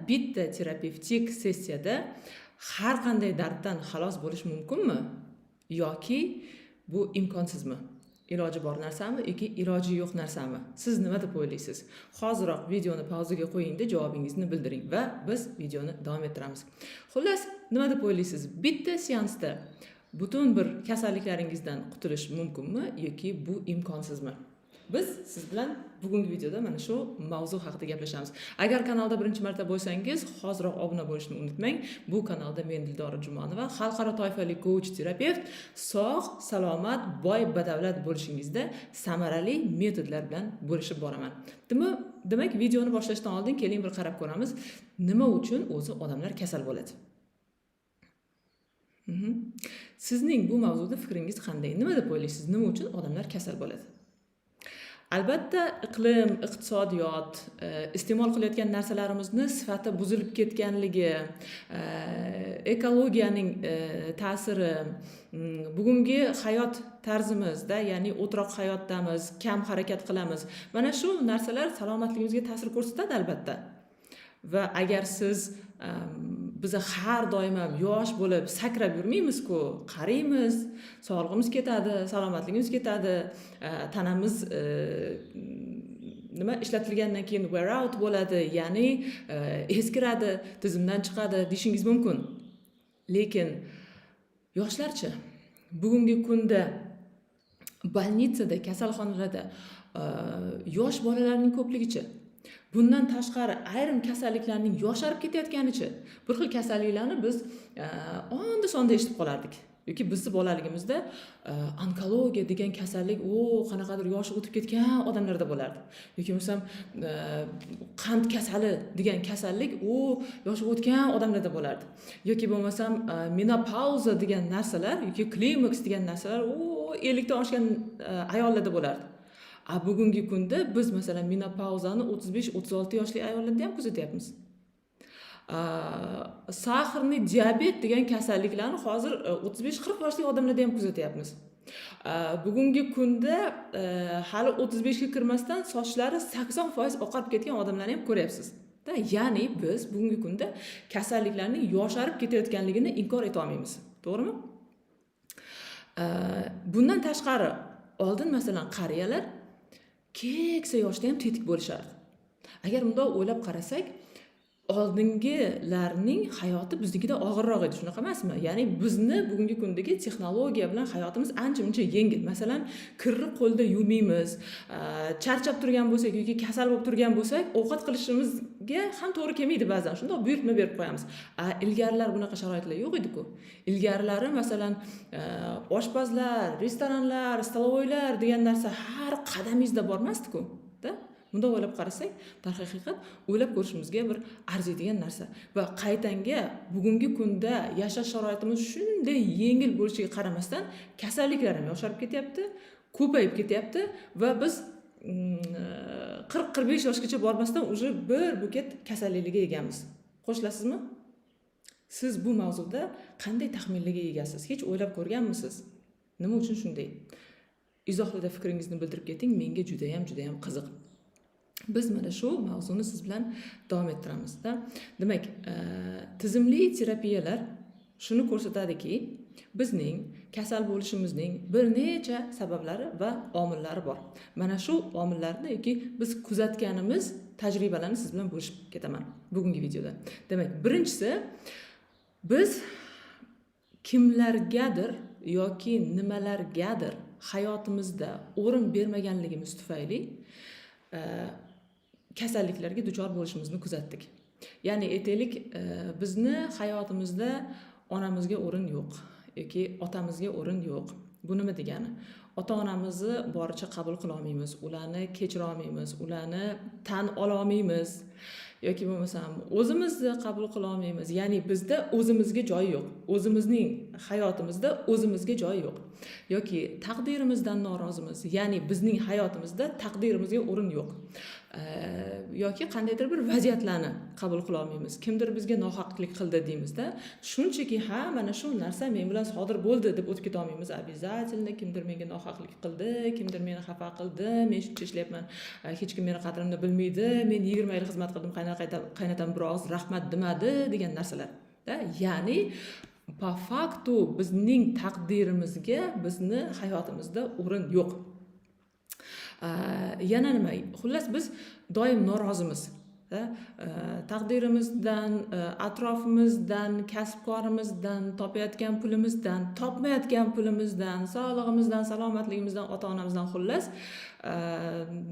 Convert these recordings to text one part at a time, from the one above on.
Bitta terapevtik sessiyada har qanday darddan xalos bo'lish mumkinmi yoki bu imkonsizmi? Iloji bor narsami yoki iloji yo'q narsami? Siz nima deb o'ylaysiz? Hoziroq videoni pauzaga qo'yingda, javobingizni bildiring va biz videoni davom ettiramiz. Xullas, nima deb o'ylaysiz? Bitta seansda butun bir kasalliklaringizdan qutulish mumkinmi yoki bu imkonsizmi? Biz siz bilan bugungi videoda mana shu mavzu haqida gaplashamiz. Agar kanalda birinchi marta bo'lsangiz, hoziroq obuna bo'lishni unutmang. Bu kanalda men, Dildora Jumanova, xalqaro toifali coach terapevt, sog', salomat, boy, badavlat bo'lishingizda samarali metodlar bilan bo'lishib boraman. Demak, videoni boshlashdan oldin keling, bir qarab ko'ramiz, nima uchun o'zi odamlar kasal bo'ladi. Sizning bu mavzuda fikringiz qanday? Nima deb o'ylaysiz, nima uchun odamlar kasal bo'ladi? Albatta, iqlim, iqtisodiyot, iste'mol qilayotgan narsalarimizni sifati buzilib ketganligi, ekologiyaning ta'siri, bugungi hayot tarzimizda, ya'ni o'troq hayotdamiz, kam harakat qilamiz, mana shu narsalar salomatligimizga ta'sir ko'rsatadi, albatta. Va agar siz biza har doim ham yosh bo'lib sakrab yurmaymizku, qariymiz, sog'lig'imiz ketadi, salomatligimiz ketadi, tanamiz nima, ishlatilgandan keyin wear out bo'ladi, ya'ni eskiradi, tizimdan chiqadi deyishingiz mumkin. Lekin yoshlarchi? Bugungi kunda больница da, kasalxonalarda yosh bolalarning ko'pligichi? Bundan tashqari, ayrim kasalliklarning yosharib ketayotganichi? Bir xil kasalliklarni biz onda sonda eshitib qolardik yoki bizni bolaligimizda onkologiya degan kasallik u qanaqadir yoshi o'tib ketgan odamlarda bo'lardi yoki bo'lmasam qand kasali degan kasallik u yoshi o'tgan odamlarda bo'lardi yoki bo'lmasam menopauza degan narsalar yoki klimaks degan narsalar u 50dan oshgan ayollarda bo'lardi. A bugungi kunda biz, masalan, menopauzani 35-36 yoshli ayollarda ham kuzatyapmiz. Сахарный диабет degan kasalliklarni hozir 35-40 yoshli odamlarda ham kuzatyapmiz. Bugungi kunda hali 35ga kirmasdan sochlari 80% oqarib ketgan odamlarni ham ko'ryapsiz da. Ya'ni biz bugungi kunda kasalliklarning yosharib ketayotganligini inkor eta olmaymiz, to'g'rimi? Bundan tashqari, oldin, masalan, qariyalar keksa yoshda ham tetik bo'lishardi. Agar bundoq o'ylab qarasak, oldingilarning hayoti biznikidan og'irroq edi, shunaqa emasmi? Ya'ni bizni bugungi kundagi texnologiya bilan hayotimiz ancha muncha yengil. Masalan, kirni qo'lda yuvmaymiz, charchab turgan bo'lsak yoki kasal bo'lib turgan bo'lsak, ovqat qilishimizga ham to'g'ri kelmaydi ba'zan, shundoq buyurtma berib qo'yamiz. A ilgarilar bunaqa sharoitlar yo'q ediku. Ilgarilari, masalan, oshpazlar, restoranlar, столовой lar degan narsa har qadamingizda bormasdiku da. Bundoq o'ylab qarasak, darhaqiqat, o'ylab ko'rishimizga bir arziydigan narsa. Va qaytanga bugungi kunda yashash sharoitimiz shunday yengil bo'lishiga qaramasdan, kasalliklar ham yosharib ketyapti, ko'payib ketyapti va biz 40-45 yoshgacha bormasdan уже bir buket kasalliklarga egamiz. Qo'shilasizmi? Siz bu mavzuda qanday taxminlarga egasiz? Hech o'ylab ko'rganmisiz, nima uchun shunday? Izohlarda fikringizni bildirib keting, menga judayam, judayam qiziq. Biz mana shu mavzuni siz bilan davom ettiramizda. Demak, tizimli terapiyalar shuni ko'rsatadiki, bizning kasal bo'lishimizning bir necha sabablari va omillari bor. Mana shu omillarni yoki biz kuzatganimiz tajribalarni siz bilan bo'lishib ketaman bugungi videoda. Demak, birinchisi, biz kimlargadir yoki nimalargadir hayotimizda o'rin bermaganligimiz tufayli kasalliklarga duchor bo'lishimizni kuzatdik. Ya'ni, aytaylik, bizni hayotimizda onamizga o'rin yo'q yoki otamizga o'rin yo'q. Bu nima degani? Ota onamizni boricha qabul qilolmaymiz, ularni kechira olmaymiz, ularni tan ololmaymiz yoki bo'lmasam o'zimizni qabul qilolmaymiz. Ya'ni bizda o'zimizga joy yo'q, o'zimizning hayotimizda o'zimizga joy yo'q yoki taqdirimizdan norozimiz, ya'ni bizning hayotimizda taqdirimizga o'rin yo'q. Yoki qandaydir bir vaziyatlarni qabul qila olmaymiz, kimdir bizga nohaqlik qildi deymizda, shunchaki "Ha, mana shu narsa men bilan sodir bo'ldi" deb o'tib ketolmaymiz. Обязательно kimdir menga nohaqlik qildi, kimdir meni xafa qildi, men shuncha ishlayapman, hech kim meni qadrimni bilmaydi, men 20 yil xizmat qildim, qaynotam bir og'iz rahmat demadi degan narsalar da. Ya'ni по факту bizning taqdirimizga bizni hayotimizda o'rin yo'q. Yana nima? Xullas, biz doim norozimiz da, taqdirimizdan, atrofimizdan, kasb-korimizdan, topayotgan pulimizdan, topmayotgan pulimizdan, sog'lig'imizdan, salomatligimizdan, ota onamizdan. Xullas,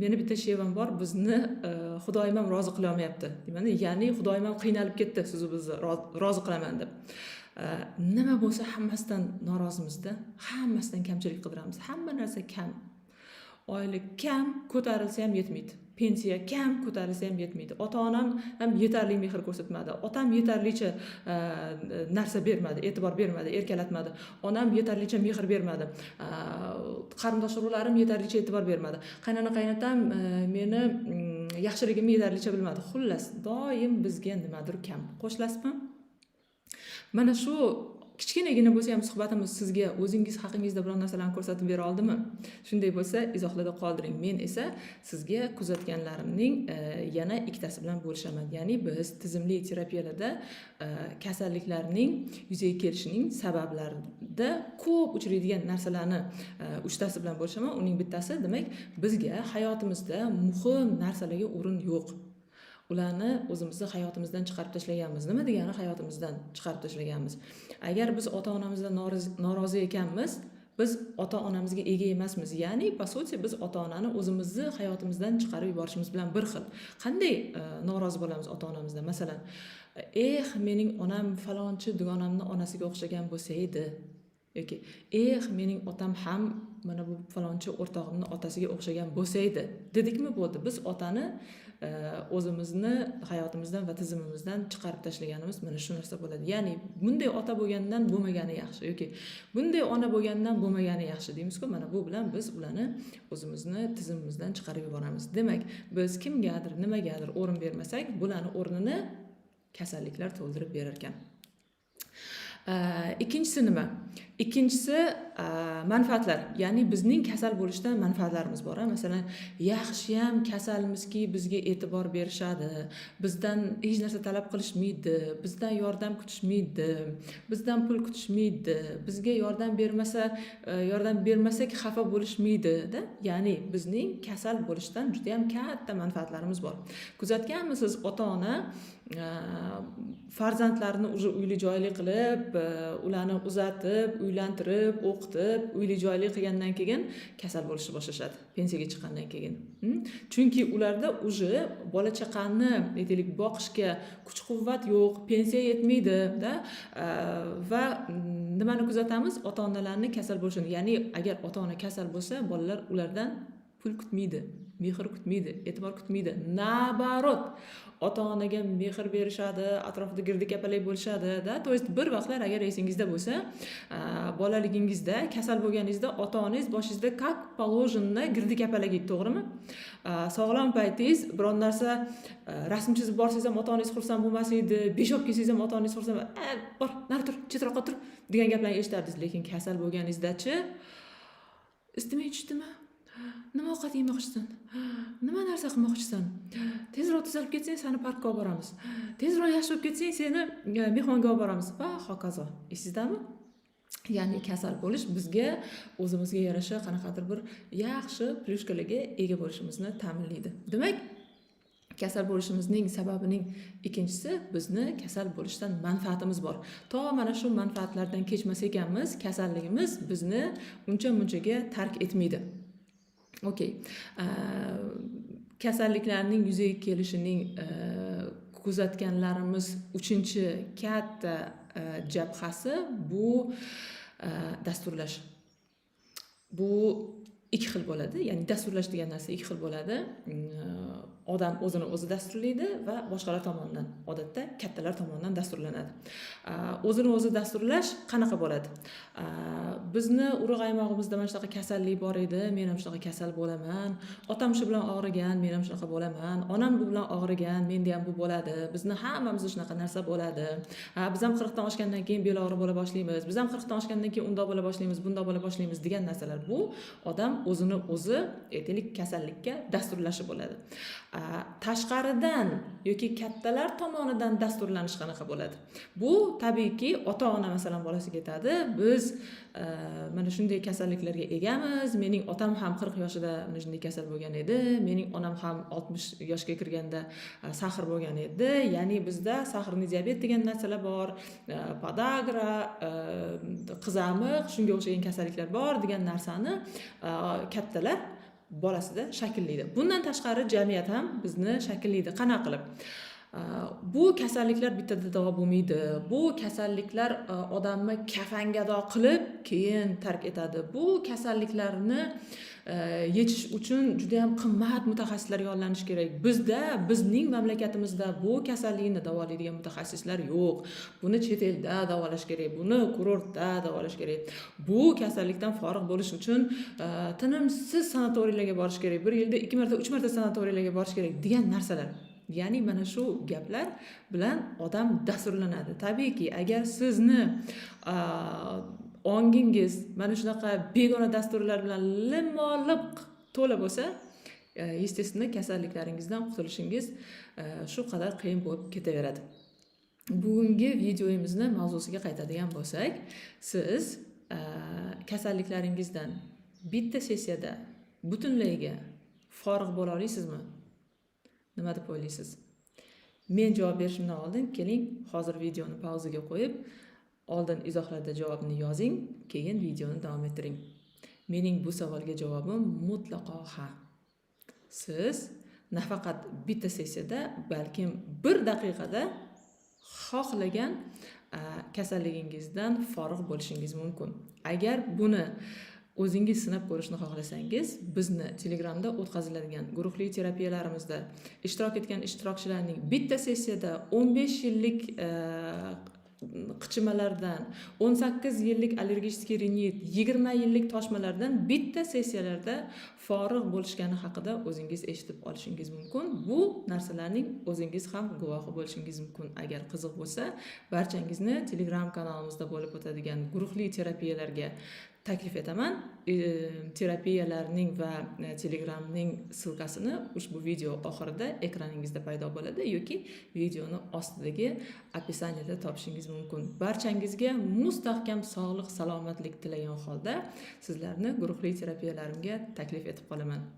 meni bitta shevam bor: "Bizni xudoyim ham rozi qilolmayapti" deyman, ya'ni xudoyim ham qiynalib ketdi sizu bizni rozi qilaman deb. Nima bo'lsa, hammasidan norozimizda, hammasidan kamchilik qidiramiz, hamma narsa kam. Oylik kam, ko'tarilsa ham yetmaydi. Pensiya kam, ko'tarilsa ham yetmaydi. Ota onam ham yetarli mehr ko'rsatmadi, otam yetarlicha narsa bermadi, e'tibor bermadi, erkalatmadi, onam yetarlicha mehr bermadi, qarindosh urug'larim yetarlicha e'tibor bermadi, qaynona qaynotam meni yaxshiligimni yetarlicha bilmadi. Xullas, doim bizga nimadir kam. Qo'shilasizmi? Mana shu kichkinagina bo'lsa ham suhbatimiz sizga o'zingiz haqingizda biror narsalarni ko'rsatib bera oldimi? Shunday bo'lsa, izohlarda qoldiring. Men esa sizga kuzatganlarimning yana ikkitasi bilan bo'lishaman. Ya'ni biz tizimli terapiyalarda kasalliklarning yuzaga kelishining sabablarida ko'p uchraydigan narsalarni uchtasi bilan bo'lishaman. Uning bittasi, demak, bizga hayotimizda muhim narsalarga o'rin yo'q, ularni o'zimizni hayotimizdan chiqarib tashlaganmiz. Nima degani hayotimizdan chiqarib tashlaganmiz? Agar biz ota onamizdan norozi ekanmiz, biz ota onamizga ega emasmiz. Ya'ni по сути biz ota onani o'zimizni hayotimizdan chiqarib yuborishimiz bilan bir xil. Qanday norozi bo'lamiz ota onamizdan? Masalan, "Eh, mening onam falonchi dugonamni onasiga o'xshagan bo'lsa edi" yoki "Eh, mening otam ham mana bu falonchi o'rtog'imni otasiga o'xshagan bo'lsa edi" dedikmi, bo'ldi, biz otani o'zimizni hayotimizdan va tizimimizdan chiqarib tashlaganimiz mana shu narsa bo'ladi. Ya'ni "Bunday ota bo'lgandan bo'lmagani yaxshi" yoki "Bunday ona bo'lgandan bo'lmagani yaxshi" deymizku. Mana bu bilan biz ularni o'zimizni tizimimizdan chiqarib yuboramiz. Demak, biz kimgadir, nimagadir o'rin bermasak, bularni o'rnini kasalliklar to'ldirib berar ekan. Ikkinchisi nima? Ikkinchisi manfaatlar. Ya'ni bizning kasal bo'lishdan manfaatlarimiz bor, a? Masalan, yaxshiyam kasalmizki, bizga e'tibor berishadi, bizdan hech narsa talab qilishmaydi, bizdan yordam kutishmaydi, bizdan pul kutishmaydi, bizga yordam bermasa, yordam bermasak xafa bo'lishmaydi-da. Ya'ni bizning kasal bo'lishdan judayam katta manfaatlarimiz bor. Kuzatganmisiz, ota ona farzandlarini уже uyli joyli qilib, ularni uzatib, uylantirib, o'qitib, uyli joyli qilgandan keyin kasal bo'lishni boshlashadi pensiyaga chiqqandan keyin. Chunki ularda уже bola chaqani, aytaylik, boqishga kuch quvvat yo'q, pensiya yetmaydi da. Va nimani kuzatamiz? Ota onalarni kasal bo'lishini. Ya'ni agar ota ona kasal bo'lsa, bolalar ulardan pul kutmaydi, mehr kutmaydi, e'tibor kutmaydi. Наоборот, ota onaga mehr berishadi, atrofida girdi kapalak bo'lishadi da. То есть bir vaqtlar, agar esingizda bo'lsa, bolaligingizda kasal bo'lganingizda ota onangiz boshingizda как положено girdi kapalak edi, to'g'rimi? Sog'lom paytingiz biron narsa, rasm chizib borsangiz ham ota onangiz xursand bo'lmas edi, besh olib kelsangiz ham ota onangiz xursand, "Bor, nari tur, chetroqqa tur" degan gaplarni eshitardingiz. Lekin kasal bo'lganingizdachi, "Isitmang tushdimi? Nima ovqat yemoqchisan? Nima narsa qilmoqchisan? Tezroq tuzalib ketsang, seni parkka olib boramiz. Tezroq yaxshi bo'lib ketsang, seni mehmonga olib boramiz" va hokazo. Esingizdami? Ya'ni kasal bo'lish bizga o'zimizga yarasha qanaqadir bir yaxshi плюшка larga ega bo'lishimizni ta'minlaydi. Demak, kasal bo'lishimizning sababining ikkinchisi, bizni kasal bo'lishdan manfaatimiz bor. To mana shu manfaatlardan kechmas ekanmiz, kasalligimiz bizni uncha munchaga tark etmaydi. Okey. Kasalliklarning yuzaga kelishining kuzatganlarimiz uchinchi katta jabhasi bu dasturlash. Bu ikki xil bo'ladi, ya'ni dasturlash degan narsa ikki xil bo'ladi. Odam o'zini o'zi dasturlaydi va boshqalar tomonidan, odatda kattalar tomonidan dasturlanadi. O'zini o'zi dasturlash qanaqa bo'ladi? Bizni urug' aymog'imizda mana shunaqa kasallik bor edi, men ham shunaqa kasal bo'laman. Otam shu bilan og'rigan, men ham shunaqa bo'laman. Onam bu bilan og'rigan, menda ham bu bo'ladi. Bizni hammamizda shunaqa narsa bo'ladi. Ha, biz ham 40 dan oshgandan keyin bel og'riq bo'la boshlaymiz, biz ham 40 dan oshgandan keyin undoq bo'la boshlaymiz, bundoq bo'la boshlaymiz degan narsalar, bu odam o'zini o'zi, aytaylik, kasallikka dasturlashi bo'ladi. Tashqaridan yoki kattalar tomonidan dasturlanish qanaqa bo'ladi? Bu tabiiyki, ota ona masalan, bolasiga aytadi: "Biz mana shunday kasalliklarga egamiz, mening otam ham 40 yoshida mana shunday kasal bo'lgan edi, mening onam ham 60 yoshga kirganda сахар bo'lgan edi, ya'ni bizda сахарный диабет degan narsalar bor, podagra, qizamiq, shunga o'xshagan kasalliklar bor" degan narsani kattalar bolasida shakllaydi. Bundan tashqari, jamiyat ham bizni shakllaydi. Qanaqa qilib? Bu kasalliklar bittada davo bo'lmaydi, bu kasalliklar odamni kafangado qilib, keyin tark etadi, bu kasalliklarni yechish uchun judayam qimmat mutaxassislar yollanishi kerak, bizda, bizning mamlakatimizda bu kasallikni davolaydigan mutaxassislar yo'q, buni chet elda davolash kerak, buni kurortda davolash kerak, bu kasallikdan forig' bo'lish uchun tinimsiz sanatoriylarga borish kerak, bir yilda ikki marta, uch marta sanatoriylarga borish kerak degan narsalar. Ya'ni mana shu gaplar bilan odam dasturlanadi. Tabiiyki, agar sizni ongingiz mana shunaqa begona dasturlar bilan limo liq to'la bo'lsa, естественно, kasalliklaringizdan qutulishingiz shu qadar qiyin bo'lib ketaveradi. Bugungi videomizni mavzusiga qaytadigan bo'lsak, siz kasalliklaringizdan bitta sessiyada butunlayga forig' bo'la olasizmi? Nima deb o'ylaysiz? Men javob berishimdan oldin, keling, hozir videoni pauzaga qo'yib, oldin izohlarda javobni yozing, keyin videoni davom ettiring. Mening bu savolga javobim mutlaqo ha. Siz nafaqat bitta sessiyada, balkim bir daqiqada xohlagan kasalligingizdan forig' bo'lishingiz mumkin. Agar buni o'zingiz sinab ko'rishni xohlasangiz, bizni Telegramda o'tkaziladigan guruhli terapiyalarimizda ishtirok etgan ishtirokchilarning bitta sessiyada 15 yillik qichimalardan, 18 yillik аллергический ринит, 20 yillik toshmalardan bitta sessiyalarda forig' bo'lishgani haqida o'zingiz eshitib olishingiz mumkin. Bu narsalarning o'zingiz ham guvohi bo'lishingiz mumkin. Agar qiziq bo'lsa, barchangizni Telegram kanalimizda bo'lib o'tadigan guruhli terapiyalarga taklif etaman. Terapiyalarning va Telegramning ссылка sini ushbu video oxirida ekraningizda paydo bo'ladi yoki videoni ostidagi описание da topishingiz mumkin. Barchangizga mustahkam sog'lik, salomatlik tilagan holda sizlarni guruhli terapiyalarimga taklif etib qolaman.